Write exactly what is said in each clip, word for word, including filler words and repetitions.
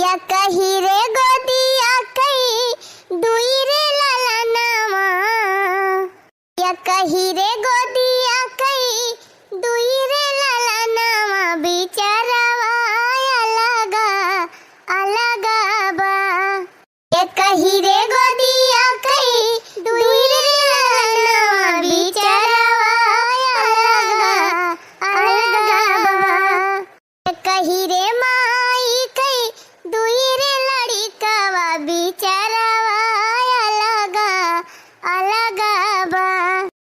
या कही रे गोदिया कई दुई रे ललनवा, या कही रे गोदिया कई दुई रे ललनवा, बिचारवा अलगा अलगा बा। या कही रे गोदिया कई दुई रे ललनवा, बिचारवा अलगा अलगा बा। कही रे माई कई दुई रे लड़िकवा, बिचारवा अलगा अलगा बा।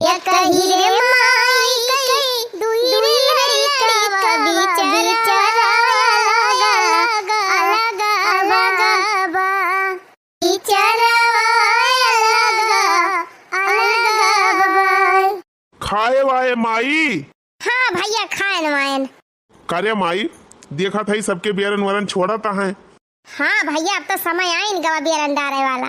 या कही रे माई कई दुई रे लड़िकवा, बिचारवा अलगा अलगा बा। बिचारवा अलगा अलगा बा। खाए वाए माई। हाँ भैया, खाएन वाएन। का रे माई, देखत हई सबके बेरन वरन छोड़त हैं। हाँ भैया, अब तो समय आइन गवा बेरन डारे वाला।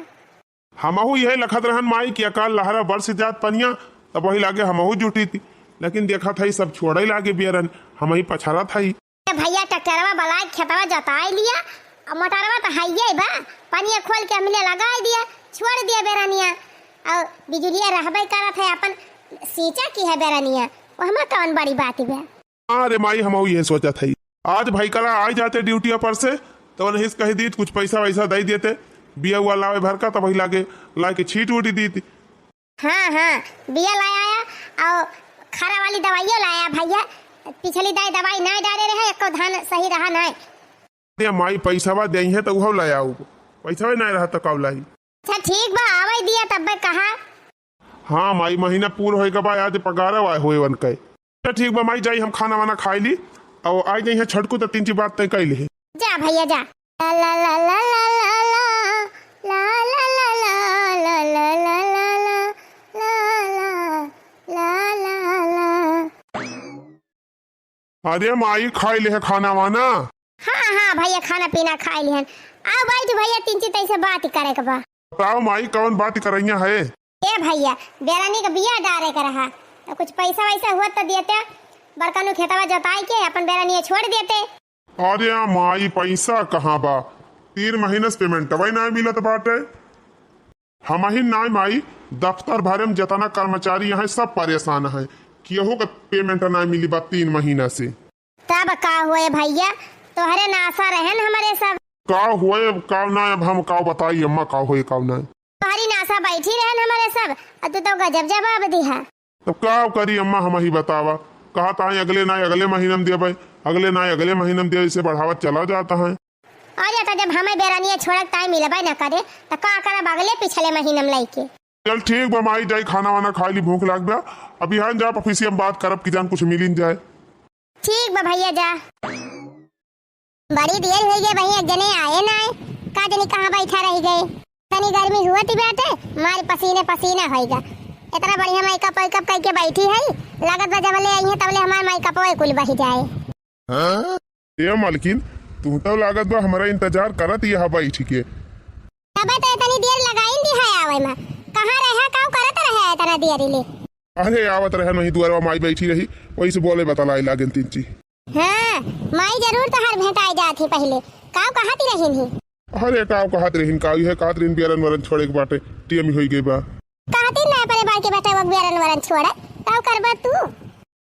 हमहू यही लखत रहन माई कि अकाल लहरा बरस जात पनिया, तब वही लागे हमहू जुटी थी, लेकिन देखत हई सब छोड़े लागे बेरन, हमही पछरत हई। ए भैया, ट्रैक्टरवा बलाए खेतवा जोताई लिया, और मोटरवा तो हइये बा, पनिया खोल के हमने लगाई दिया, छोड़ दिया बेरनिया, और बिजुलिया रहबे करत है, अपन सींचा की है बेरनिया, वो हमें कौन बड़ी बात बा। हाँ रे माई, हमहू यही सोचत हई। आज भाई कला आई जाते ड्यूटिया पर से, तो उन्हें कही दीत, कुछ पैसा वैसा दे देते, बिया हुआ लावे भर का, तब वही लागे लाके छीट उटी दीत। हाँ, हाँ, बिया लाया आया, और खरा वाली दवाइयो लाया भैया। पिछली दाई दवाई नहीं डाले रहे, एको धान सही रहा नहीं। अरे माई, पैसावा देइहे तो उहो ले आऊ, पैसावा नहीं रहा तो काऊ लाई। अच्छा ठीक बा, आवे दिया तब्बे कहा। हाँ माई, महीना पूर होए के बा, आज पगार आए होए वन के। अच्छा ठीक बा माई, जाई हम खाना वाना खाई ली, और आई जाई है छटकू तो तीन ची बात तय कई ले। जा भैया जा। ला ला ला ला ला ला ला। अरे माई, खाई ले है खाना वाना? हाँ, हाँ भैया, खाना पीना खाई लिहन। आओ बैठ भैया, तीन चीज तैसे बात करे के बा। बताओ माई, कौन बात करैया है? ए भैया, बेरानी के बिया डारे के रहा, तो कुछ पैसा वैसा हुआ तो देते, बड़कानू खेतवा जोताई के अपन बेरानिया छोड़ देते। अरे माई, पैसा कहाँ बा? तीन महीना से पेमेंटवा ही ना मिलत बाटे। हमही नाय माई, दफ्तर भरे में जतना कर्मचारी हैं, सब परेशान हैं। केहू के पेमेंट नाय मिली बा तीन महीना से। तब का होए भैया, तोहरे नासा रहन हमरे सब। का होए, का नाय, अब हम का बताई अम्मा, का होए, का नाय। तोहरी नासा बैठी रहन हमरे सब, और तू तो गजब जवाब दिहा। तब का करी अम्मा, हमही बतावा, कहत हैं अगले नाय अगले महीना में देबे, अगले नाय अगले महीना में देबे, इसे बढ़ावत चला जाता है। अरे, तो जब हमें बेरानिया छोड़क ताई मिलबे न करे, तो का करब अगले पिछले महीना में लइके? चल ठीक बा माई, जाई खाना वाना खाई ली, भूख लाग बा। अभी हम जाब ऑफिस में बात करब कि जान कुछ मिलिन जाए। ठीक बा भैया, जा। बड़ी देर होइ गई भैया, एक जने आए ना आए, का जनी कहाँ बैठा रह गए। तनी गर्मी हुआ थी बाटे, मारे पसीने पसीना होइगा। इतना बढ़िया मेकअप वेकअप करके बैठी है, लागत बा जब ले आई है तब ले हमार मेकअप कुल बह जाए। हाँ? ए मालकिन, तू तो लागत बा हमरा इंतजार करत यहाँ बैठ के। तबे तो इतनी देर लगाइन दी है आवे में। कहाँ रहे, काऊ करत रहे इतना देर ले? अरे आवत रहे नहीं, दुआरवा माई बैठी रही, वही से बोले बतलाई लागेन तीन ची। हाँ, माई जरूर तोहार भेंटाए जात ही पहले। काऊ कहत रहिन ही? अरे काऊ कहत रहिन, काऊ है कहत रहिन, बियरन वरन छोड़े के बाटे, टीएम होई गई बा। कहती ना अपने बड़के बेटा वो बियरन वरन छोड़े, काऊ करबा तू?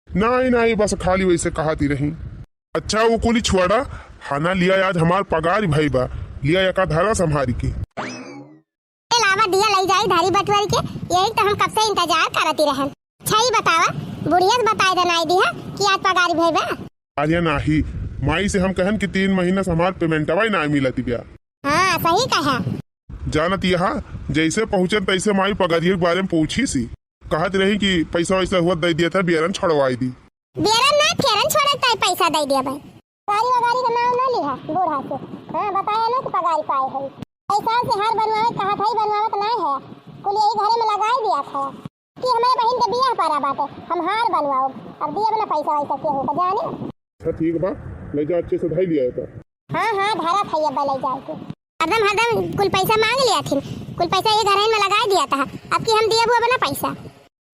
नहीं, नहीं, बस खाली वैसे कहती रही। अच्छा, वो कुली छोड़ा, खाना लिया, आज हमार पगार भई बा, लिया एका धरा संभारी के। ए लावा दिया लई जाई धारी बटुआरी के, यही तो हम कब से इंतजार करती रहन। अच्छा, ई बतावा, बुढ़िया से बताए देना आई दिया कि आज पगार भई बा? अरे नाही, माई से हम कहन कि तीन महीना से हमार पेमेंटवा ही ना मिलत बिया। हाँ, सही कहा। जानत यहाँ, जैसे पहुँचन तैसे माई पगारिये के बारे में पूछी सी। कहत रही कि पैसा वैसा हुआ दे दिया था, बियरन छोड़वाई दी। बियरन ना, फेरन छोड़े ताई पैसा दे दिया भाई। गाड़ी वगाड़ी का नाम ना लिहा बूढ़ा से। हाँ, बताया ना कि पगारी पाए है। पैसा से हार बनवावे कहा था, बनवावत ना है। कुल यही घरे में लगाई दिया था कि हमारे बहन के बियाह पारा बाटे, हम हार बनवाओ। अब दिया बना पैसा वैसा केहू का जाने। अच्छा ठीक बा, ले जा, अच्छे से धई लिया था। हाँ, हाँ, धरा था ये ले जाए के। हरदम, हरदम कुल पैसा मांग लिया थी, कुल पैसा ये घर में लगा दिया था, अब की हम दिए वो अपना पैसा।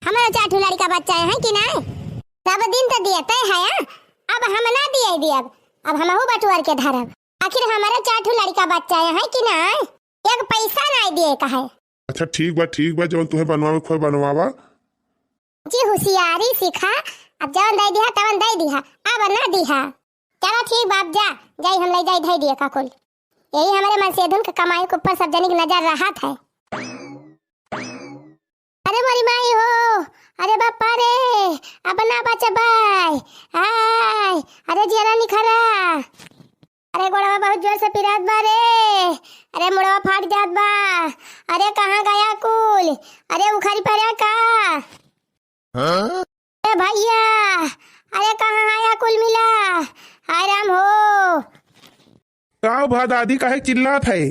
हमारा चार ठो लड़का बच्चा है कि ना? सब दिन तो दिए तय है, अब हम ना दिए दियब, अब हमहू बटुअर के धरब। आखिर हमरे चार ठो लड़िका बच्चा हैं कि नाहीं? एक पैसा नाहीं दिए का है। अच्छा ठीक बा, ठीक बा, जवन तुहे बनवावे खोए बनवावा। जी हुसियारी सीखा, अब जवन दइ दिहा तवन दइ दिहा, अब ना दिहा। चला ठीक बा, अब जा, जाई हम लइ जाई धइ दिए का कुल। यही हमरे मनसेधुन के कमाई के ऊपर सब जनी के नजर रहत है। अरे मोरी माई हो, अरे बापा रे, अब ना बचबाय, आय, अरे जियरा निखरा, अरे गोड़वा बहुत जोर से पिरात बा रे, अरे मुड़वा फाट जात बा, अरे कहाँ गया कुल, अरे उखरी पड़ा का? हाँ? ए भइया, अरे कहाँ आया कुल मिला? हाय राम हो। का भा दादी, काहे चिल्लात है?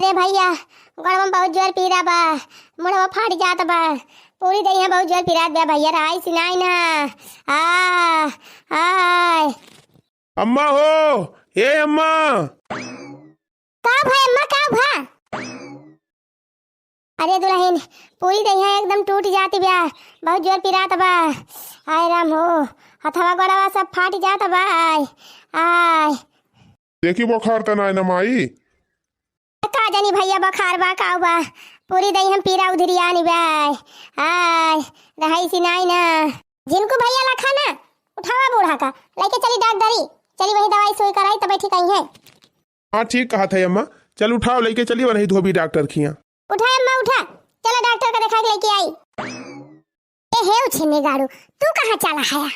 अरे भइया, गोड़वा में बहुत जोर पीरा बा, मुड़वा फाट जात बा, पूरी देहिया बहुत जोर पिरात बा भइया, रहाई सिनाई ना। आ, आय। अम्मा हो, ए अम्मा। का भा अम्मा, का भा? अरे दुलहिन, पूरी देहिया एकदम टूट जात बा, बहुत जोर पिरात बा। हाय राम हो, हथवा गोड़वा सब फाट जात बा। आय, आय। देखी बुखार त नाय न माई? का जानी भइया बुखार बा का बा, पूरी देहिया में पीरा उधरियानी बा। आय, रहाई सिनाई ना। जिनको भइया लखा ना, उठावा बूढ़ा का, लइके चली डाक्टरी, चली वही दवाई सुई कराई तबे ठीक आई है। हाँ, ठीक कहत है अम्मा। चल उठाओ, लइके चली वनही धोबी डॉक्टर खिया। उठा अम्मा, उठा, चला डॉक्टर का देखा के लइके आई। ए हे उछिन्नी गाड़ू, तू कहाँ चला है?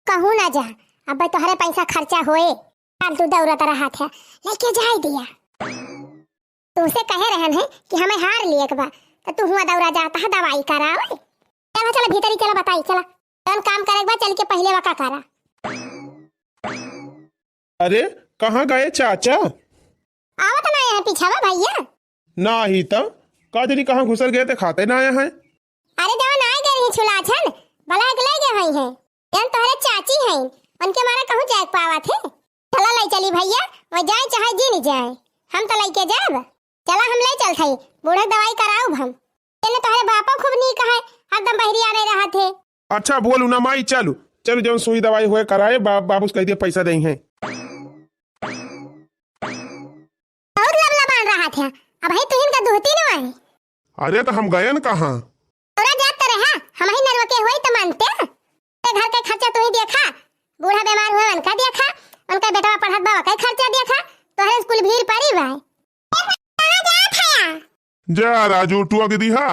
कहूँ ना जा, अब तोहरे पैसा खर्चा होए, फालतू दौड़त रहत है, लइके जाए दिया। तुमसे कहे रहन है कि हमें हार लिए के बा, तो तू हुआ दौड़ा जाता है दवाई करावे। चला, चला, भीतरी चला, बताई, चला। जौन काम करे के बा, चल के पहिले वका करा। अरे, कहाँ गए चाचा? आवत ना है पीछावा भइया। ना ही त, का जनी कहाँ घुसर गए, ते खाते ना आया है। अरे, जवन आए गए रही छुलाछन, बलाए के ले गए हई है। जौन तोहरे चाची हैं, उनके मारे कहूँ जाए के पावत है। चला लइ चली भइया, वह जाए चाहे जी नहीं जाए, हम तो लइके जाब। चला हम लइ चलत हई, बूढ़ा के दवाई कराउब हम। एने तोहरे बापो खूब नीक है, हरदम बहरिया नहीं रहत है। अच्छा बोलू ना माई, चलू, चलू जौन सुई दवाई होए कराए, बा-, बाबू से कह दिए पैसा देइहैं। बहुत लबलबान रहत है, अबहीं तुहिन का दुहती न आए। अरे तो हम गयन कहाँ? तोरा जात तो रहा, हमही नरवा के होई तो मानते। ते घर के खर्चा तुही देखा, बूढ़ा बीमार हुआ उनका देखा, उनका बेटवा पढ़त बा ओकर खर्चा देखा, तोहरे स्कूल भीड़ पड़ी बा। ए, कहाँ जात है? जा राजू, टुआ के दिहा,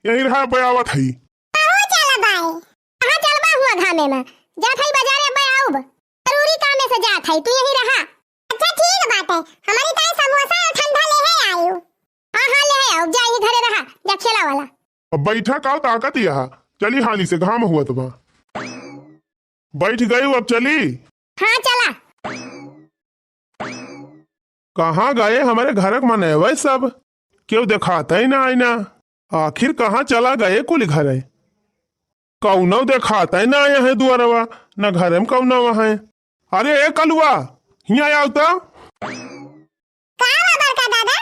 यहीं रहा, अब्बे आवत हई। कहाँ चला बाई? कहाँ चलबा हुआ घामे में? जात हई बाजारे, अब्बे आउब। जरूरी कामे से जात हई, तू यहीं रहा। अच्छा ठीक बाटे, हमरी ताई समोसा और ठंडा लेहे आयु। हाँ, हाँ, लेहे आउब, जा यहीं घरे रहा, जा खेला वाला। अब बैठा का ताकत यहाँ, चली हाली से, घाम हुआ तो बा। बैठ गई, अब चली। हाँ, चला। कहाँ गए हमरे घरक मनैवै सब? केहू देखातै नाहीं ना। आखिर कहाँ चला गए कुल घरे? कउनो देखातै नाहीं है दुअरवा, न घरे में कउनो है। अरे ए कलुआ, हियाँ आउ त। का बा बड़का दादा?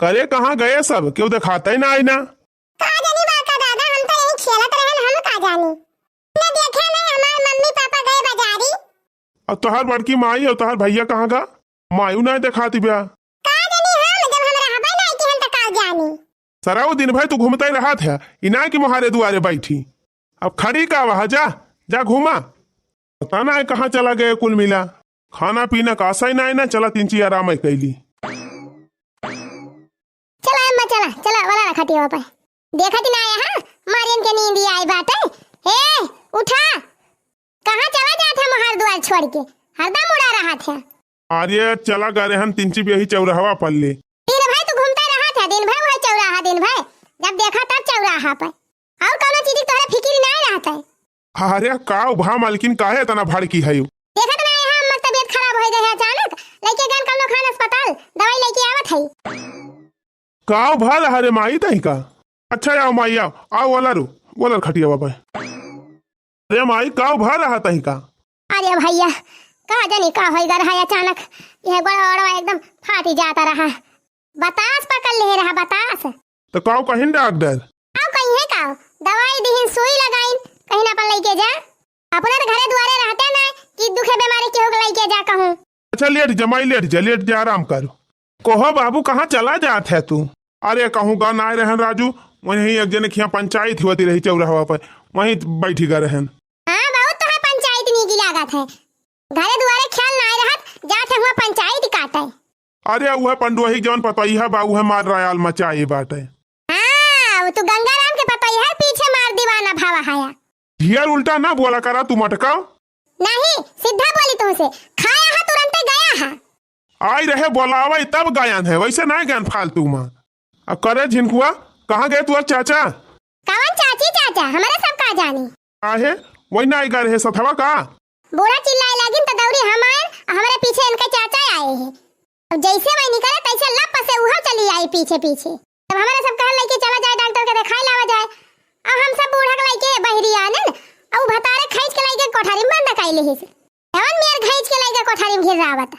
करे कहाँ गए सब? केहू देखातै नाहीं ना। का जानी बड़का दादा, हम तो यहीं खेलत रहन, हम का जानी। ना देखे नहीं हमार मम्मी पापा गए बाजारी। अब तोहार बड़की माई और तोहार भैया कहाँ गा? मायू ना देखाती ब्या। का जानी हम, जब हम रहबे नहीं कि हम तो का जानी। सराऊ दिन भर तू घूमते रहत है, इना की मोहारे दुआरे बैठी। अब खड़ी का वहाँ जा, जा घूमा। पता ना है कहाँ चला गए कुल मिला। खाना पीना का आशा ही ना है ना, चला तीन ची आराम है कैली। चला अम्मा, चला, चला, वाला रखा टीवा पे। देखत ना आया, हाँ? मारियन के नींद आई बाटे। हे, उठा। कहाँ चला जात है मोहार दुआर छोड़ के? हरदम उड़ा रहत है। अरे, चला गए रहन तीन ची यही चौराहवा पर ले। दिन भर तू घूमता रहत है, दिन भर वही चौराहा, दिन भर। जब देखा तब चौराहा पर। और कौनो चीज की तोहरा फिकिर ना रहत है। अरे, का भा मालकिन, काहे इतना भड़की है? देखत ना है, अम्मा के तबीयत खराब हो गई है अचानक, लेके गन कौनो खान अस्पताल, दवाई लेके आवत है। का भा रहा रे माई तही का? अच्छा, आओ माई, आओ, आओ, वाला रो, वाला खटिया बाबा। अरे माई, का भा रहा तही का? अरे भैया, का जानी का होई गा रहा अचानक, यह गोड़ा वोड़ा एकदम फाटी जाता रहा, बतास पकड़ ले रहा, बतास। तो का कहिन डॉक्टर? आओ कहीं है का, दवाई दिहिन, सुई लगाइन, कहीं अपन लेके जा। अपना तो घरे दुआरे रहते ना कि दुखे बीमारी केहू के लेके जा कहूँ। अच्छा, लेट जा माई, लेट जा, लेट जा, आराम कर। कहो बाबू, कहाँ चला जात है तू? अरे, कहूँ गा नाय रहन राजू, वहीं एक जने के हियाँ पंचायत होती रही चौराहा पर, वहीं बैठी गा रहन। हाँ, बहुत तो है पंचायत नीकी लागत है। घरे दुआरे ख्याल नाय रहत, जात है हुआँ पंचायत काटे। अरे, उहे पंडोही जौन पतोहिया बा, उहे मार रायाल मचाए बाटे। हाँ, वो तू गंगाराम के पतोहिया पीछे मार दीवाना भावा हाया। ढेर उल्टा ना बोला करा तू मटका। नहीं, सीधा बोली तुमसे, खाया है तुरंते गया है। आई रहे बोलावे तब गायन है, वैसे ना गायन फालतू में। अब करे झिनकुआ, कहाँ गए तू चाचा? कवन चाची चाचा, हमारे सब का जानी। काहे, वही ना आई गा रहे सथवा का? बूढ़ा चिल्लाए लागिन त दौड़ी हम आएन, आ हमरे पीछे इनके चाचा आए हैं। अब जैसे वही निकले तैसे लप से उहो चली आई पीछे पीछे। तब हमारे सब कहल लइके चला जाए डॉक्टर के देखाई लावा जाए। अब हम सब बूढ़ा के लइके बहरी आनेन, अब भतारे खींच के लइके कोठरी में बंद कइले ही से। जवन मेर खींच के लइके कोठरी में घिर रावत।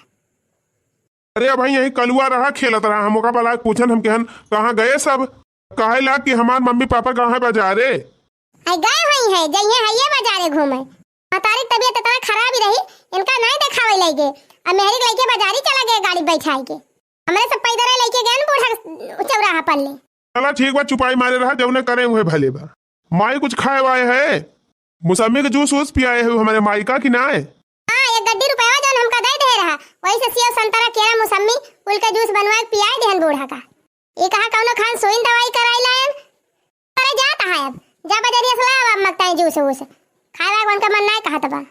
अरे भाई, यही कलुआ रहा, खेलत रहा, हम ओका बला के पूछन, हम कहन, "कहाँ गए सब?" कहे ला कि हमार मम्मी पापा गए हैं बाजारे। है गए हुई है, जइहे है ये बाजारे घूमे। महतारी के तबीयत इतना खराब ही रही, इनका नहीं देखावे लइके। अब मेहरी के लइके बाजारी चला गए गाड़ी बैठाए के। हमरे सब पैदल लइके गए न बूढ़ा चौराहा पर ले। चला ठीक बा, चुपाई मारे रहा, जौने करे उहे भले बा। माई कुछ खाए वाए है? मौसमी के जूस वूस पियाए हो हमरे माई का कि नाय? हाँ, एक गड्डी रुपया जौन हमका दे दे रहा, वही से सेव, संतरा, केरा, मौसमी कुल के जूस बनवा के पियाए देहन बूढ़ा का। ये कहा कौनो खान सुइन दवाई कराई लायन? अरे जात है अब, जा बजरिया से लावा अब मकताई जूस वूस। खाए वाए के उनका मन नाय कहत बा।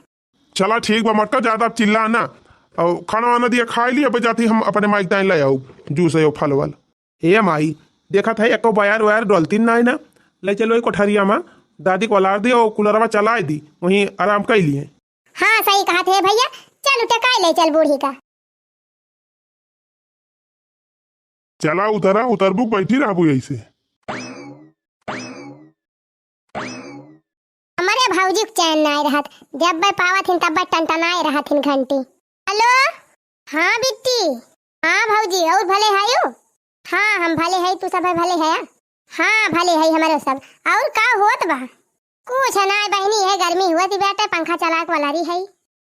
चला ठीक बा मटका, ज्यादा अब चिल्ला ना। और खाना वाना दिया खाई ली, अब जाती हम अपने माई ताई ले आऊ जूस है फल वल। ए माई, देखत है एको बयार वयार डोलतीन नाय ना, ले चलो एक कोठरिया में दादी को लार दी और कूलरवा चलाए दी, वहीं आराम कर लिए। हाँ सही कहत है भैया, चल उठे काई ले चल बूढ़ी का। चला उतरा, उतरबू बैठी रहबू ऐसे। हमरे भौजी के चैन नाय रहत, जब बे पावत हिन तब बे टनटनाए रहत हिन घंटी। हेलो, हाँ बिट्टी, हाँ भौजी, और भले हयू? हाँ हम भले हई, तू सब है भले हया? हाँ भले हई हमरे सब। और का होत बा? कुछ नाय बहिनी, है गर्मी हुआ थी बेटे, पंखा चला के वाला रही है।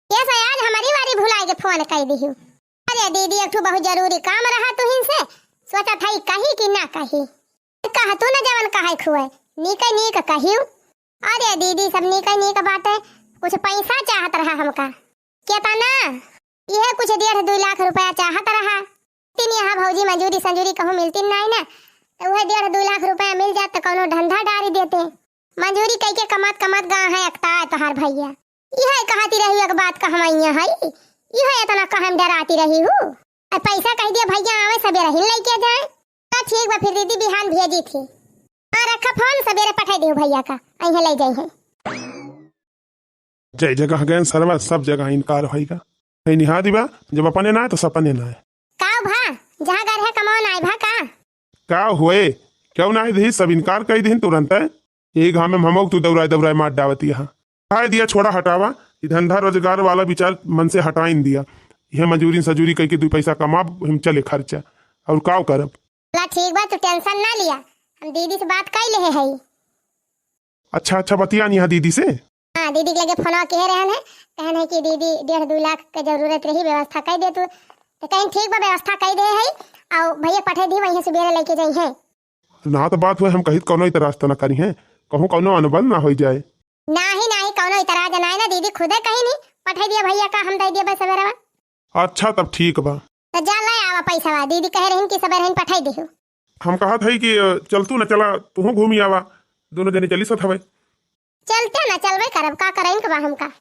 ये से आज हमारी बारी भुलाए के फोन कर दिहू। अरे दीदी, एक ठो बहुत जरूरी काम रहा तुहिन से, सोचत हई कही कि ना कही। कह तू न जवन कहे खुए, नीके नीक कहियो। अरे दीदी, सब नीके नीक बाटे, कुछ पैसा चाहत रहा हमका। केतना? इहे कुछ डेढ़ दुई लाख रुपया चाहत रहा। तीन यहाँ भौजी मजूरी संजूरी कहूँ मिलती नाई ना, तो उहे डेढ़ दुई लाख रुपया मिल जात तो कौनो धंधा डारी देते। मजूरी कई के कमात कमात गाँव है अकता है तोहार भैया। इहे कहती रही एक बात कहवैया है, इहे इतना कहम डराती रही हूँ। अब पैसा कह दिया भैया आवे सबेरे ही लेके जाए। तो ठीक बा फिर दीदी बिहान भेजी थी। हाँ रखा फोन, सबेरे पठाई दियो भैया का, अइहे ले जाई है। जय जगह गए सरवा, सब जगह इनकार होई का। है निहा दिबा, जब अपने ना है तो सपने ना है। का भा, जहाँ घर है कमाओ ना है भा का? का हुए, क्यों ना है दही, सब इनकार कर दही तुरंत है। यही घामे में हमक तू दौड़ाए दौड़ाए मार डावत यहाँ। खाए दिया, छोड़ा, हटावा। ई धंधा रोजगार वाला विचार मन से हटाइन दिया। यह मजूरी सजूरी कइके दू पैसा कमाब, हम चले खर्चा। और काव करब? ला ठीक बा, तू टेंशन ना लिया, हम दीदी से बात कई लेहे हई। अच्छा, अच्छा, बतिया निहा दीदी से। हाँ, दीदी के लगे फोनवा किहे रहन है, कहन है कि दीदी डेढ़ दू लाख के जरूरत रही, व्यवस्था कई दे तू। तो कहीं ठीक बा, व्यवस्था कई दे है, और भैया पठे दी, वहीं से बेरे लेके जाई है। ना तो बात हुए, हम कहित कौनो इतराज तो ना करी हैं, कहूँ कौनो अनबन ना होई जाए। नाही, नाही, कौनो इतराज नाही ना, दीदी खुदे कही नहीं, पठाई दिया भैया का, हम दे दिया बस सबेरवा। अच्छा, तब ठीक बा। तो जा ले आवा पैसा, दीदी कहे रहिन कि सबेरहिन पठाई दिहु। हम कहत हई कि, अ, चल तू ना, चला तू घूमी आवा, दोनों जने चली सत हवे। चलते ना, चलबे करब, का करे इनके बा हमका।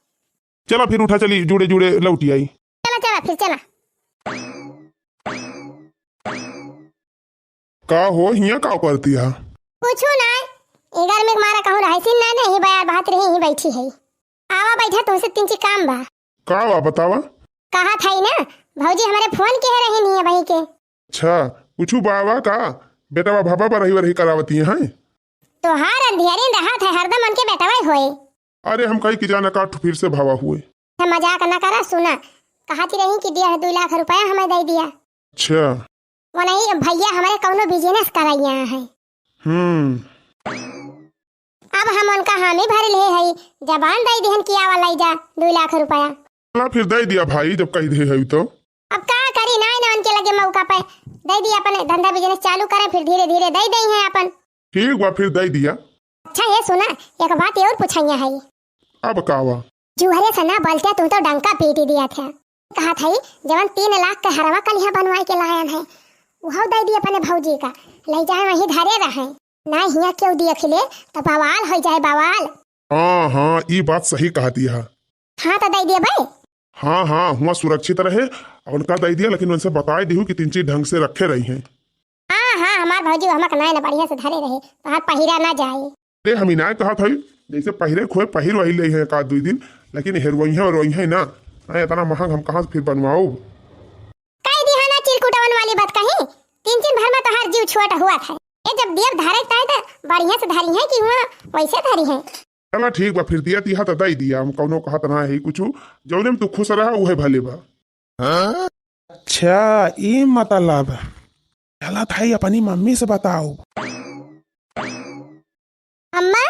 चला फिर उठा चली, जुड़े जुड़े लौटी आई। चला, चला, फिर चला। का हो, हियाँ का करती हा? कुछू ना, ई गर्मी के मारा कहूँ रहसिन ना, नहीं बयार बहत रही, ही बैठी है। आवा बैठा, तुमसे तीन ची काम बा। का बा, बतावा। कहा था ही ना, भौजी हमारे फोन के रही नहीं है भाई के। अच्छा, कुछू बावा का? बेटवा भापा पर रही वरही करावती हैं? तोहार अंधियारी रहत है, हरदम उनके बेटवा होए। अरे हम कही कि जाना का फिर से भावा हुए। अच्छा, मजाक ना करा, सुना, कहती रही कि डेढ़ दो लाख रुपया हमें दे दिया। अच्छा। वो नहीं, भैया हमारे कौनो बिजनेस कराइया है। हम्म। अब हम उनका हामी भर ले हई, जबान दे दिहन कि आवा लई जा दो लाख रुपया। चला फिर दे दिया भाई, जब कही दे हई तो। का पे दइ दिया, अपन धंधा business चालू करें, फिर धीरे धीरे दइ देइहैं अपन। ठीक बा, फिर दइ दिया। अच्छा, ये सुना, एक बात और पूछइया है। अब का बा? जुहरे से ना बोलते, तू तो डंका पीटी दिया था। कहत है, जवन तीन लाख के हरवा कलिहा बनवाए के लायन है, उहउ दइ दी अपने भौजी का, लइ जाए वहीं धरे रहे। ना हियाँ केहू देख ले, तो बवाल होइ जाए, बवाल। हाँ, हाँ, ई बात सही कहा दिया। हाँ, तो दइ दिया भाई। हाँ, हाँ, हुआँ सुरक्षित रहे, और उनका दइ दिया, लेकिन उनसे बताए दिहू कि तीन चीज ढंग से रखे रहिहैं। हाँ, हाँ, हमार भौजी हमक नाय न बढ़िया से धरे रहे, तोहार पहिरा ना जाए। अरे, हम इनाय कहत हई, जैसे पहिरे खोए पहिर वही ले हैं एक आध दुई दिन, लेकिन हेरवइहें और रोइहें ना। आ, इतना महंग हम कहाँ से फिर बनवाउब? कह दी है ना चिरकुटवन वाली बात कहीं, तीन दिन भर में तोहार जीव छोट हुआ था। ये जब देव धरे ताई तो बढ़िया से धरी है कि हुआ वैसे धरी है। चला ठीक बा, फिर दिया तिहा तो दई दिया, हम कौनो कहत ना है कुछ, जौने में तू खुश रहा उहे भले बा। अच्छा, ई मतलब। चलत हई अपनी मम्मी से बताउब। अम्मा,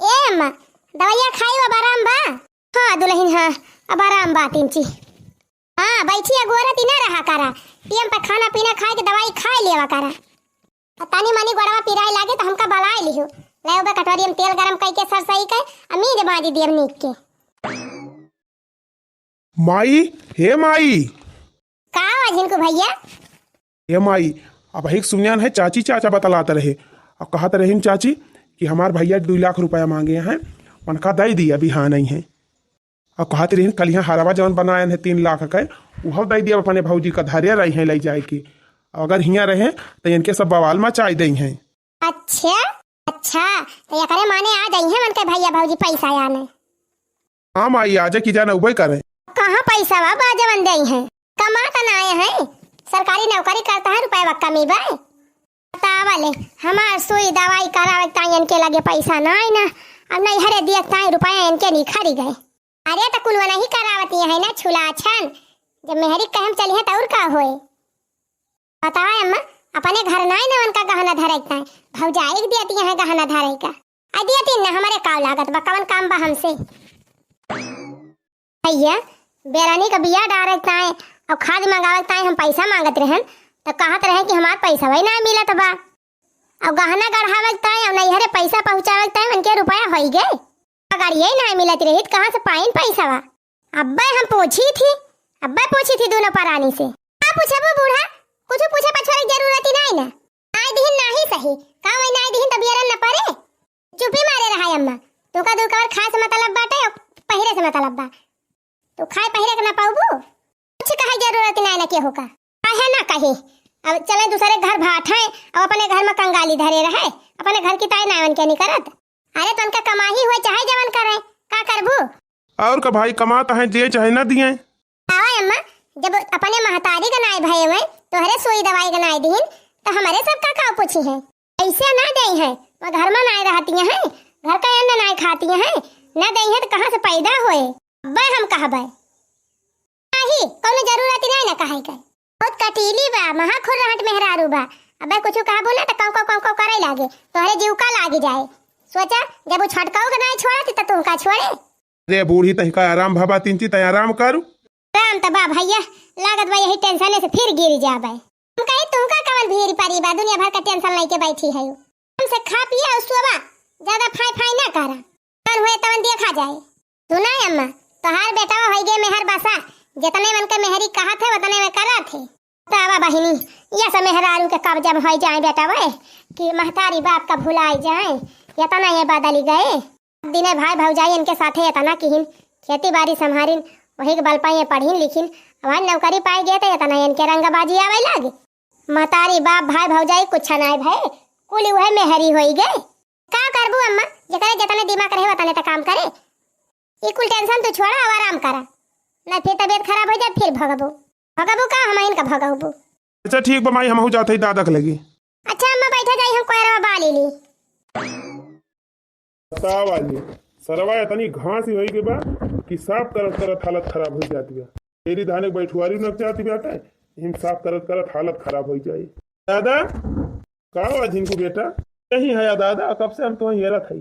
ए अम्मा, दवाइया खाई, अब आराम बा? हाँ दुलहिन, हाँ, अब आराम बा तिनची। हाँ, बैठी अगोरत ही ना रहा करा, टेम पे खाना पीना खाए के दवाई खाए लेवा करा। आ तनी मनी गोड़वा पिराए लागे तो हमका बलाए लिहो, ले ओबे कटोरी में तेल गरम कई के सरसई के, आ मीज बांधी देव नीक के। माई, हे माई। का हुआ झिनकू भैया? हे माई, अबहिक सुन्यान है, चाची चाचा बतलात रहे। अब कहत रहीन चाची कि हमार भैया दुई लाख रुपया मांगे हैं, उनका दई दिया, बिहान आई हैं। अब कहत रहीन कलिहा हरवा जवन बनायन है तीन लाख के, उहो दई दिया, अपने भौजी का धरे रही हैं लई जाए के। अगर हियाँ रहे तो इनके सब बवाल मचाई दई हैं। अच्छा, अच्छा, तो एकरे माने आ जाई हैं उनके भैया भौजी पैसा आने। हाँ माई, आजे की जान उबे करे। कहाँ पैसा बा, बा जवन देई हैं? कमा त ना आए हैं, सरकारी नौकरी करता है, रुपया बा कमी बा। बतावा ले, हमार सुई दवाई करावे ताई इनके लगे पैसा ना आए ना, अब नहीं हरे दिए ताई रुपया इनके निखरी गए। अरे तो कुलवा नहीं करावती है ना छुलाछन, जब मेहरी कहम चली है तो और का होए? बतावा अम्मा, अपने घर नाई न उनका गहना धरे के ताई, भौजाई के देती हैं गहना धरे का। आ देती न, हमारे का लागत बा, कवन काम बा हमसे? भैया, बेरानी का बिया डारे के ताई और खाद मंगावे के ताई हम पैसा मांगत रहन, तो कहत रहे कि हमार पैसा वही ना मिलत बा। और गहना गढ़ावे के ताई और नैहरे पैसा पहुँचावे के ताई उनके रुपया होई गए। अगर ये ना मिलत रही तो कहाँ से पाइन पैसा बा? अब्बे हम पूछी थी, अब्बे पूछी थी दोनों परानी से। का पूछबू बूढ़ा, कुछ पूछे पछोरे के जरूरत ही नहीं ना। नाई दिहिन नाही सही, का वही नाई दिहिन तब बियरन न परे? चुपी मारे रहा अम्मा, तू का दू कवर खाए से मतलब बाटे और पहिरे से मतलब बा। तू खाए पहिरे के ना पाउबू, कुछ कहे जरूरत ही नहीं ना केहू का। काहे ना कही, अब चले दूसरे घर भाठे, अब अपने घर में कंगाली धरे रहे, अपने घर की ताई नावन के नहीं करत। अरे तो उनका कमाही हुए चाहे जवन करे, का करबू? और का भाई, कमात हैं जे चाहे ना दिए। आवा अम्मा, जब अपने महतारी का नाई भये हुए, तोहरे सुई दवाई का नाई दीन, तो हमारे सब का का पूछी हैं? ऐसे ना दे हैं, वो घर में नाई रहती हैं, घर का अन्न नाई खाती हैं, ना दे हैं तो कहाँ से पैदा हुए? अब्बे हम कहबे। नाही, कौनो जरूरत ही नहीं ना कहे के। बहुत कटीली बा, महा खुर्रहट मेहरारू बा। अबे कुछ कहबो ना तो कौ कौ कौ कौ करे लागे, तोहरे जीव का लागी जाए। सोचा, जब वो छटकाऊ के नाई छोड़त तो तू का छोड़े? रे बूढ़ी, तहिका आराम भवा, तिनची तय आराम करू। आराम त बा भैया, लागत बा यही टेंशन से फिर गिर जाबे। हम कही तुमका कवन भीड़ परी बा, दुनिया भर का टेंशन लेके बैठी है। हमसे खा पिया और सोवा, ज्यादा फाई फाई ना करा। जवन हुए तवन देखा जाए। सुना अम्मा, तोहार बेटा होई गए मेहर बसा, जितने मन के मेहरी कहत है उतने में करत है। बतावा बहिनी, ये सब मेहरारू के कब्जा में होई जाए बेटा वे, कि महतारी बाप का भुलाई जाए, इतना ये बदली गए। दिने भाई भौजाई इनके साथे इतना किहिन, खेती बाड़ी संभारिन, वही के बल पर ये पढ़िन लिखिन, हमारी नौकरी पाए गए तो इतना इनके रंगबाजी आवे लागे। महतारी बाप भाई भौजाई कुछ नाई भए, कुल उहे मेहरी होई गए। का करबू अम्मा, जेकरे जितने दिमाग रहे उतने त काम करे। ई कुल टेंशन तू छोड़ा और आराम करा, ना फिर तबीयत खराब हो जाए फिर भगबू। भगबू का, हम इनका भगबू। अच्छा ठीक बा माई, हमहू जात हई दादा के लगी। अच्छा अम्मा बैठा जाई, हम कोयरवा बाली ली। बतावा ले, सरवा इतनी घास ही होई के बा कि साफ करत करत हालत खराब हो जाती बा। तेरी धाने के बैठुआरी नक जाती बाटे, हम साफ करत करत हालत खराब हो जाई। दादा, का हुआ झिनकू बेटा? यही है दादा, कब से हम तो हेरत हई।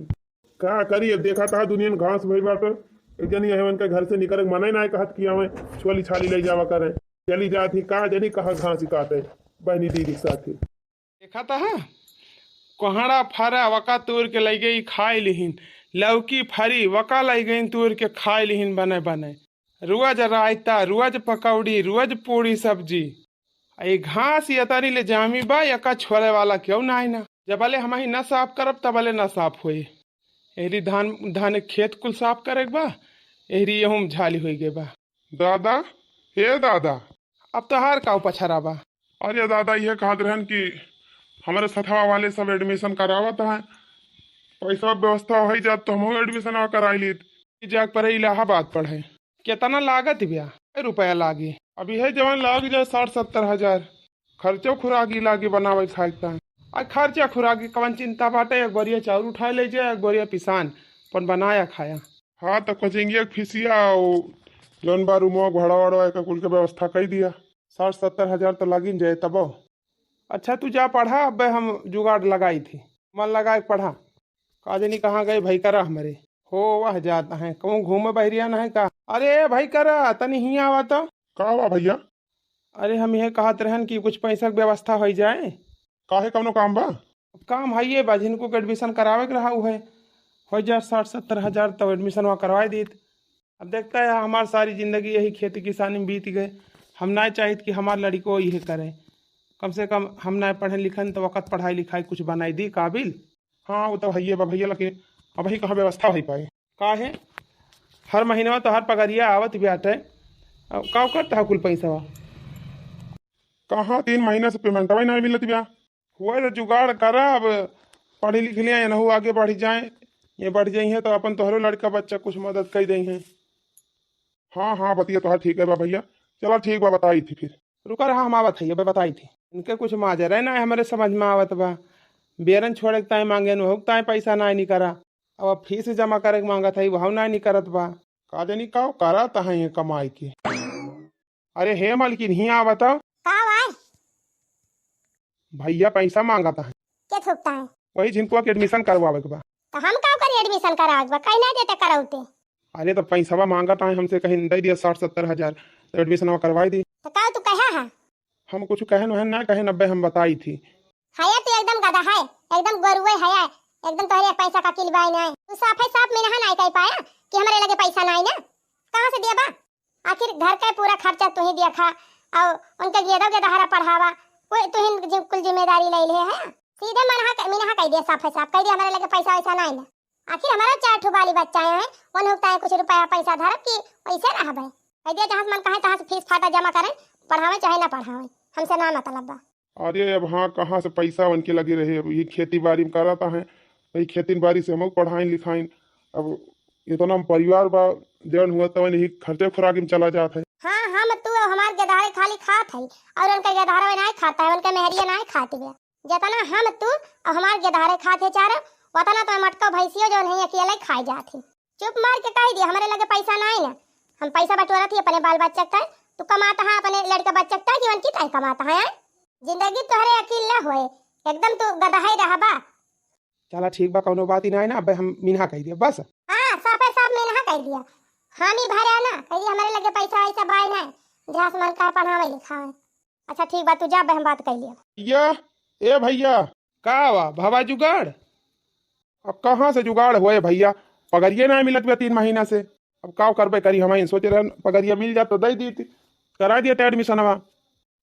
का करी, अब देखा था दुनिया में घास भई बाटे। एक जनी है उनके घर से निकले के मने ना कहत कि आवे छोली छाली ले जावा करे। चली जात ही, का जानी कहाँ घास काटे बहनी दीदी के साथे। देखा था, कोहड़ा फरा वका तोड़ के लइ गई खाइ लिहिन, लौकी फरी वका लइ गई तोड़ के खाइ लिहिन बने बने। रोज रायता, रोज पकौड़ी, रोज पूड़ी सब्जी। आ ये घास ये तरी ले जामी बा, यका छोले वाला केहू नाई ना। जबले हमही ना साफ करब, तबले ना साफ होई। एहरी धान, धान खेत कुल साफ करे के बा, एहरी यहूँ में झाली होई गए बा। दादा, हे दादा। अब तोहार का पछरा बा? अरे दादा, ये कहत रहन कि हमरे सथवा वाले सब admission करावत हैं, पैसा व्यवस्था होइ जात तो हमहू admission कराई लीत। जाके परे इलाहाबाद पढ़े। केतना लागत ब्या? कै रुपया लागी? अब इहे जवन लाग जाए साठ सत्तर हजार, खर्चो खुराकी लागी बनावे खाए के ताई। आ खर्चा खुराकी कवन चिंता बाटे, एक बोरिया चाउर उठाए ले जाए, एक बोरिया पिसान, अपन बनाया खाया। हाँ, तो कोचिंगिया के फीसिया, वो जौन बा रूमवा, घोड़ा वोड़ा, एक कुल के व्यवस्था कई दिया। साठ सत्तर हजार तो लागिन जाए तबो। अच्छा, तू जा पढ़ा, अबे हम जुगाड़ लगाई थी, मन लगाए के पढ़ा। का जानी कहाँ गए भई करा हमरे। हो, वह जात हैं, कहूँ घूमे बहरिया न है का? अरे भई करा, तनी हियाँ आवा तो। का हुआ भैया? अरे, हम यह कहत रहन कि कुछ पैसा के व्यवस्था होइ जाए। काहे, कौनो काम बा? काम है ये बा, जिनको के admission करावे के रहा, उहे होइ जाए साठ सत्तर हजार, तब admission वहाँ करवाए दीत। अब देखता है, हमार सारी जिंदगी यही खेती किसानी में बीत गए। हम ना चाहित कि हमार लड़िको यह करे। कम से कम हम ना पढ़े लिखन तो वक्त पढ़ाई लिखाई कुछ बनाई दी काबिल। हाँ, वो तो हइये बा भैया, लेकिन अबही कहाँ व्यवस्था होइ पाए। काहे? हर महीनवा तो हर पगरिया आवत बाटे। अब का करता है कुल पैसवा? कहाँ, तीन महीना से पेमेंटवा ही ना मिलत बा। हुआ तो जुगाड़ करा, अब पढ़ी लिख लिया, एनहू आगे बढ़ जाए, ये बढ़ जाई है तो अपन तोहरो लड़का बच्चा कुछ मदद कर देई है। हाँ, हाँ, बतिया तोहार ठीक है बा भैया। चला ठीक बा, बताई थी फिर। रुका रहा, हम आवत है, अबे बताई थी। इनके कुछ माजरे ना हमरे समझ में आवत बा। बेरन छोड़े के ताई मांगे, वहू के ताई पैसा ना निकरा। अब फीस जमा करे के मांगत है, वहू ना निकरत बा। का जानी का करत है ये कमाई के। अरे हे मालकिन, हियाँ आवत। का भाई? भैया पैसा मांगत है। के थूकता है? वही झिनकुआ के admission करवावे के बा। तो हम का करी admission करावे के बा? कहीं ना देते करौते। अरे तो पैसवा मांगत है हमसे, कहीं दे दिया साठ सत्तर हजार, तो admission करवाई दी। तो का तू कहा है? हम कुछ कहन वहन ना कहन, अब्बे हम बताई थी। है तू एकदम गधा है, एकदम गोरुए है, एकदम तोहरे पैसा का किलबाई नहीं। तू साफे साफ मिनहा नहीं कह पाया कि हमरे लगे पैसा नहीं ना, कहाँ से दिया बा? आखिर घर का पूरा खर्चा तू ही दिया खा, और उनके गेदो के दहारा पढ़ावा, कोई तू ही जि-, कुल जिम्मेदारी ले ले है। सीधे मनहा क-, मिनहा कह दिया साफे साफ, कह दिया हमरे लगे पैसा वैसा नहीं ना। आखिर हमारा चार ठो बाली बच्चा है, उन हुकता है कुछ रुपया पैसा धरब कि वैसे रहबे। कह दिया जहाँ से मन कहे तहाँ से फीस फाटा जमा करें, पढ़ावे चाहे ना पढ़ावे, हमसे ना मतलब बा। अरे अब हाँ, कहाँ से पैसा उनके लगे रहे, अब ये खेती बाड़ी में कराता है, वही खेती बाड़ी से हम पढ़ाइन लिखाइन। अब इतना परिवार बा, जौन हुआ तवन यही खर्चे खुराकी में चला जात है। हाँ, हम तू और हमार गेदहरे खाली खात है, और उनका गेदहरा नहीं खाता है, उनका मेहरिया नहीं खाती है। जितना हम तू और हमार गेदहरे खात है चारा, उतना तो मटका भैंसियो जौन है अकेले खाए जात है। चुप मार के कह दिया, हमरे लगे पैसा नहीं ना, हम पैसा बटोरत ही अपने बाल बच्चा के, तू कमाता है अपने लड़का बच्चा के कि उनकी ताई कमाता है? जिंदगी तोहरे अकील ना होए, एकदम तू गदहे रहबा। चला ठीक बा, कौनो बात ही नहीं ना, अब हम मिनहा कह दिया बस। हाँ, साफे साफ मिनहा कह दिया, हामी भरे ना कह दिया, हमरे लगे पैसा वैसा बाय नहीं, जहाँ से मन कहा पढ़ावे लिखावे। अच्छा ठीक बा, तू जा, अब हम बात कह लिया। भैया, ए भैया। का बा, भवा जुगाड़? अब कहाँ से जुगाड़ होए भैया, पगरिये ना मिलत बा तीन महीना से। अब का करबे करी, हम सोचे रहन पगरिया मिल जात तो दे दी, करा दिया ते admission हवा।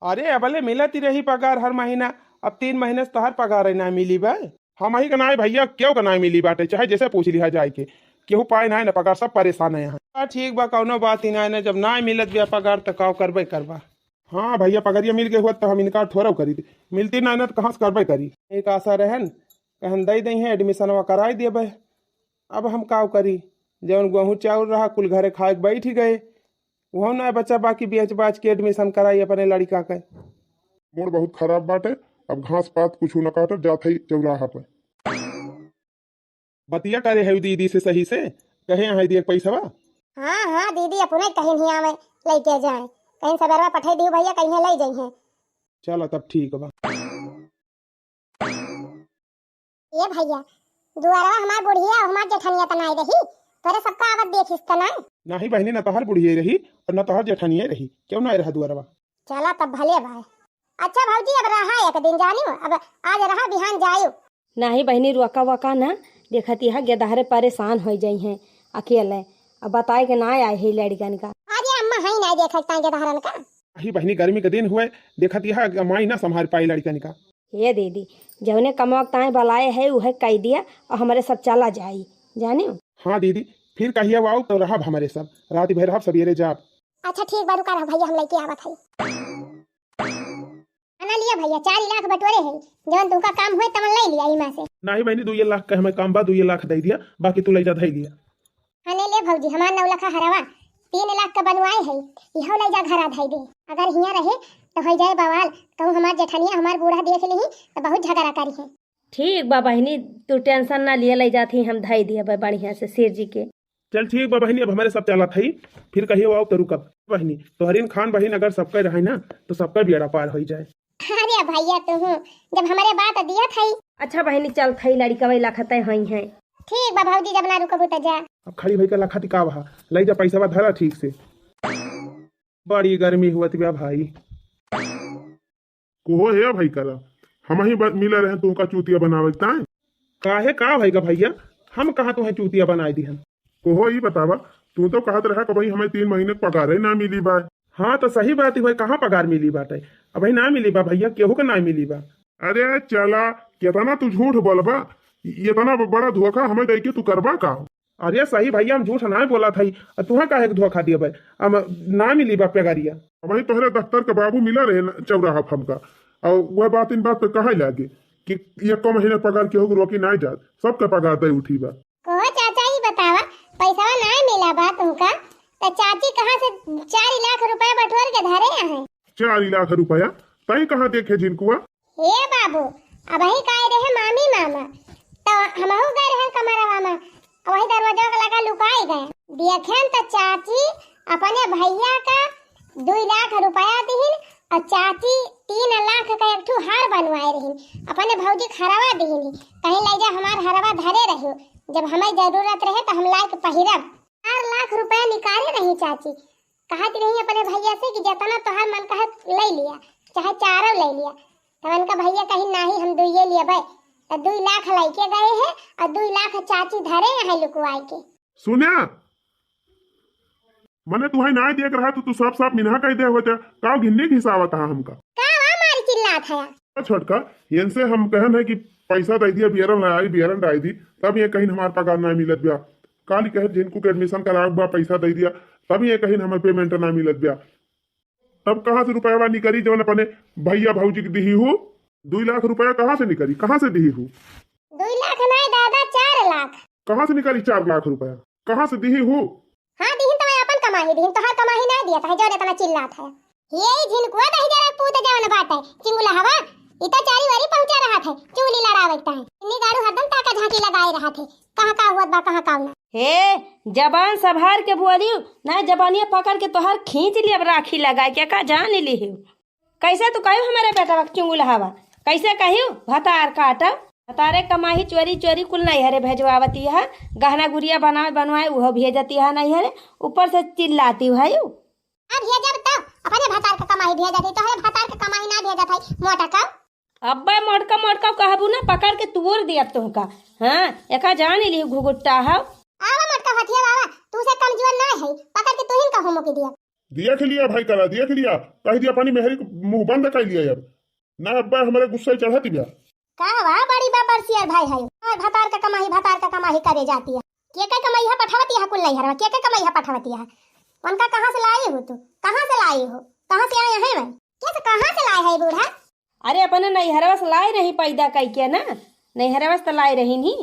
अरे अबले मिलत ही रही पगार हर महीना, अब तीन महीने से तोहर पगार ही ना मिली बा। हम ही का नाई भैया, केहू का नाई मिली बाटे, चाहे जैसे पूछ लिहा जाए के, केहू पाए नाई ना पगार, सब परेशान है यहाँ। हाँ, ठीक बा, कौनो बात ही नाई ना, जब नाई मिलत बा पगार तो का करबे करबा। हाँ भैया, पगरिया मिल गए हुआ तो हम इनकार थोड़ा करी थी, मिलती नाई ना तो कहाँ से करबे करी। एक आशा रहन, कहन दे दे हैं, admission वा कराई देबे। अब हम का करी, जौन गेहूँ चाउर रहा कुल घरे खाए के बैठ गए, वह ना बचा बाकी बेच बाच के admission कराई अपने लड़का के। मूड बहुत खराब बाटे, अब घास पात कुछ न काटत जात है चौराहा पे। बतिया करे है दीदी से सही से, कहे हैं दिए पैसवा। हाँ, हाँ, दीदी अपने कहीं नहीं आवे, लेके जाए, कहीं सबेरवा पठाई दियो भैया, कहीं ले जाई हैं। चलो तब ठीक बा। ए भैया, दुआरवा हमार बुढ़िया, हमार जेठनिया त नाई रही, तोरे सबका आवत देखिस त नाई? नाही बहिनी, न तोहर बुढ़िया रही और न तोहर जेठनिया रही, केहू नाई रहा दुआरवा। चला तब भले भाई। अच्छा भौजी, अब रहा एक दिन जानियो, अब आज रहा, बिहान जायो। नाही बहिनी, रोका वोका ना, देखत यह गेदहरे परेशान होइ जइहैं अकेले। अब बताए के ना आए है लड़िकन का। अरे अम्मा, हई ना देखत ताई गेदहरन का। अही बहिनी, गर्मी के दिन हुए, देखत यह माई ना संभार पाई लड़िकन का। हे दीदी, जौने कमवा के ताई बलाए है, उहे कइ दिया और हमरे सब चला जाई, जानियो। हाँ दीदी, फिर कहिया आउब तो रहब हमरे सब, रात भर रहब, सबेरे जाब। अच्छा ठीक बा, रुका रहा भैया, हम लइके आवत हई। आना लिया भैया, चार लाख बटोरे है, जवन तुमका काम होए तवन लइ लिया इमा से। नाही बहिनी, दुइये लाख का हमें काम बा, दुइये लाख दइ दिया, बाकी तू लइ जा धइ लिया। हने ले भौजी, हमार नौलखा हरवा तीन लाख का बनवाए है, इहो लइ जा घरा धइ दे। अगर हियाँ रहे तो होइ जाए बवाल, कहूँ हमार जेठनिया हमार बूढ़ा देख लिही तो बहुत झगड़ा करी है। ठीक बा बहिनी, तू tension ना लिया, लइ जात ही हम धइ दिया बा बढ़िया से सिर जी के। चल ठीक बा बहिनी, अब हमरे सब चलत हई, फिर कहियो आउब तो रुकब। बहिनी, तोहरिन खान बहिन अगर सबके रहे ना, तो सबका बेड़ा पार होइ जाए। अरे भैया, तू हूँ जब हमरे बात दियत हई। अच्छा बहिनी, चलत हई, लड़िकवा लखतै हई हैं। ठीक बा भौजी, जब ना रुकबू तो जा। अब खड़ी भई का लखत का बा, लइ जा पैसा बा, धरा ठीक से। बड़ी गर्मी हुअत बा भाई। कोहो हे भाई करा, हम ही ब-, मिला रहे तुमका चूतिया बनावे के ताई। काहे का भई का भैया, हम कहाँ तुहें चूतिया बनाए दिहन? कोहो ई बतावा, तू तो कहत रहा कि भाई हमें तीन महीने के पगारे ना मिली बा। हाँ तो सही बात ही भाई, कहाँ पगार मिली बाटे? अबही ना मिली बा भैया, केहू के ना मिली बा। अरे चला, केतना तू झूठ बोलबा, इतना ब-, बड़ा धोखा हमें दइ के तू करबा का? अरे सही भैया, हम झूठ ना बोलत हई, तुहा काहे के धोखा दियबे? हम ना मिली बा पगारिया। अबही तोहरे दफ्तर के बाबू मिला रहे न चौराहा पर हमका, और वह बात इन बात पे कहे लागे कि एको महीने पगार केहू के रोकी ना जात, सबके पगार दे उठी बा। कहो चाचा, ई बतावा, पैसवा ना मिला बा तुमका, त चाची कहाँ से चार लाख रुपया बटोर के धरे आहे? चार लाख रुपया? तई कहाँ देखे झिनकुआ? हे बाबू, अबही गए रहे मामी मामा, त हमहू गए रहे कमरवा में, वही दरवाजा के लगा लुकाई गए। देखेन त चाची अपने भैया का दुई लाख रुपया दिहिन और चाची तीन लाख का एक ठो हार बनवाए रहिन, अपने भौजी के हरवा दिहिन, कहीं लइ जा हमार हरवा धरे रहियो, जब हमें जरूरत रहे तो हम लाइके पहिरब। चार लाख रुपया निकाले रही चाची, कहत रही अपने भैया से कि जितना तोहार मन कहे लइ लिया, चाहे चारों लइ लिया। तब उनका भैया कहीं नाही, हम दुइये लेबे। तो दुई लाख लइके गए हैं और दुई लाख चाची धरे हैं लुकवाए के। सुन्या, मने तुहई नाही देख रहा तो तू साफ साफ मिनहा कह दे होते, का घिन्नी घिसावत हा हमका? का वा मारी चिल्लात है? छोटका, इनसे हम कहन है कि पैसा दे दिया, बियरन लाई, बियरन डाई दी, तब ये कहीं हमार पगार ना मिलत बा। काली कहे जिनको के admission करावे बा, पैसा दे दिया, तब ये कहीं हमें payment ना मिलत बा। तब कहाँ से रुपया निकली जौन अपने भैया भौजी के दिही हो? दुई लाख रुपया कहाँ से निकली, कहाँ से दिही हो? दुई लाख नहीं दादा, चार लाख। कहाँ से निकली चार लाख रुपया? कहाँ से दिही हो? हाँ, दिहिन तो मैं अपन कमाही दिहिन, तोहार कमाही ना दिया, तहे जौन इतना चिल्लात है। ये ही झिनकुआ दही जरा पूत जवन बाटे, चिंगुला हवा, इ तो चारी वारी पहुंचा रहा थे, चुगली लड़ावे के ताई। इन्नी गाड़ू हरदम ताका झांकी लगाए रहा थे, कहाँ का हुआ बा, कहाँ का ना। हे, जबान संभार के बोलियो, ना जबानिया पकड़ के तोहार खींच ली, अब राखी लगा के का जान ली हो। कैसे तू कहियो हमारे बेटवा के चुंगुल हवा? कैसे कहियो भतार काटब? भतारे कमाही चोरी चोरी कुल नैहरे भेजवावती है, गहना गुरिया बनावे बनवाए उहो भेजती है नैहरे, ऊपर से चिल्लाती है यू। अब भेजब तो अपने भतार के कमाही भेजत है, तोहरे भतार के कमाही ना भेजत है, मोटा का। अब्बे मोटका मोटका कहबू ना, पकड़ के तोड़ दिया तुमका। हाँ, एका जान ली घुघुट्टा हव। आवा मोटका हथिया बाबा, तू से कमजोर ना है, पकड़ के तुहिन का होमो के दिया। देख लिया भाई करा, देख लिया, कह दिया अपनी मेहरी के मुंह बंद कर लिया अब। ना अब्बा हमारे गुस्सा चढ़त बिया। का वा बड़ी बाबर सियर भाई है, और भतार का कमाही, भतार का कमाही करे जाती है। के के कमाई है पठावती है कुल नैहरवा, के के कमाई है पठावती है? उनका कहाँ से लाई हो तू, कहाँ से लाई हो, कहाँ से आए हैं मैं? के से कहाँ से लाए है बूढ़ा? अरे अपने नैहरवा से लाई रही पैदा कई के ना, नैहरवा से तो लाई रही नी,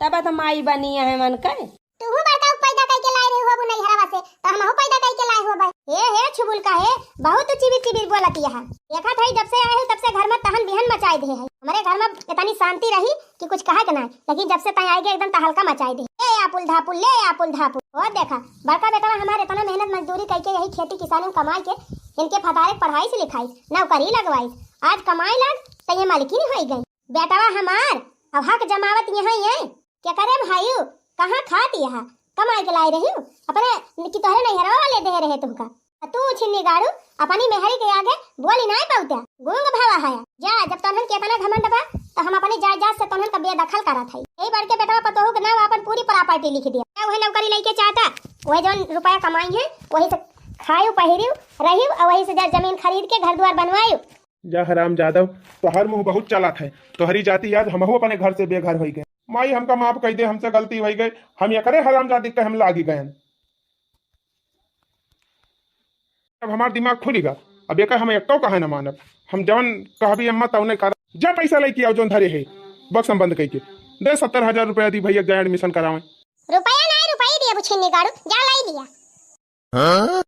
तब तो माई बनी है मन के। तूहू बड़का पैदा कई के लाए रही होबू नैहरवा से, तो हमहू पैदा कई के लाए होबे। हे, हे, छुबुल का हे, बहुत तू चिबिर चिबिर बोलती है। देखत है जब से आए हो तब से घर में तहन बिहन मचाई दे है। हमारे घर में इतनी शांति रही कि कुछ कहे के ना, लेकिन जब से तय आएगी एकदम तहलका मचाई दे। ले आपुल धापुल, ले आपुल धापुल। और देखा, बड़का बेटवा हमारे इतना मेहनत मजदूरी करके यही खेती किसानी में कमाई के इनके फतारे पढ़ाई से लिखाई, नौकरी लगवाई। आज कमाई लग तो ये मालकिन हो गई। बेटवा हमार अब हक जमावत यहाँ ये। क्या करे भाईऊ, कहाँ खात यहाँ? कमाई के लाई रही हूँ अपने कि तोहरे नैहरवा वाले दे रहे तुमका। तू छिन्नी गाड़ू, अपनी मेहरी के आगे बोली नाहीं पाउत्या, गूंग भवा है। जा, जब तोहन के इतना घमंड बा, तो हम अपनी जायदाद से तोहन का बेदखल करत हई। यही बड़के बेटवा पतोहू के नाम अपन पूरी प्रॉपर्टी लिख दिया। क्या वही नौकरी लेके चाहता, वही जौन रुपया कमाई है, वही से खायु, पहिरियु, रहियु, और वही से जर जमीन खरीद के घर द्वार बनवायु। जा हराम जादव, तोहर मुंह बहुत चलत है। तोहरी जाति आज हमहू अपने घर से बेघर होई गए। माई, हमका माफ कई दे, हमसे गलती होई गई। हम एकरे हरामजादी के हम लागी गयन। अब हमार दिमाग खुली गा, अब एकर हम एक्को कहे न मानब। हम जवन कहबी अम्मा तवने कर। जा पैसा लेके आओ जौन धरे है, बक्सम बंद कई के। दे सत्तर हजार रुपया दी भैया, जाए एडमिशन करावे। रुपया नाहीं, रुपया दिया बुछिन्नी गाड़ू, जा लाई लिया।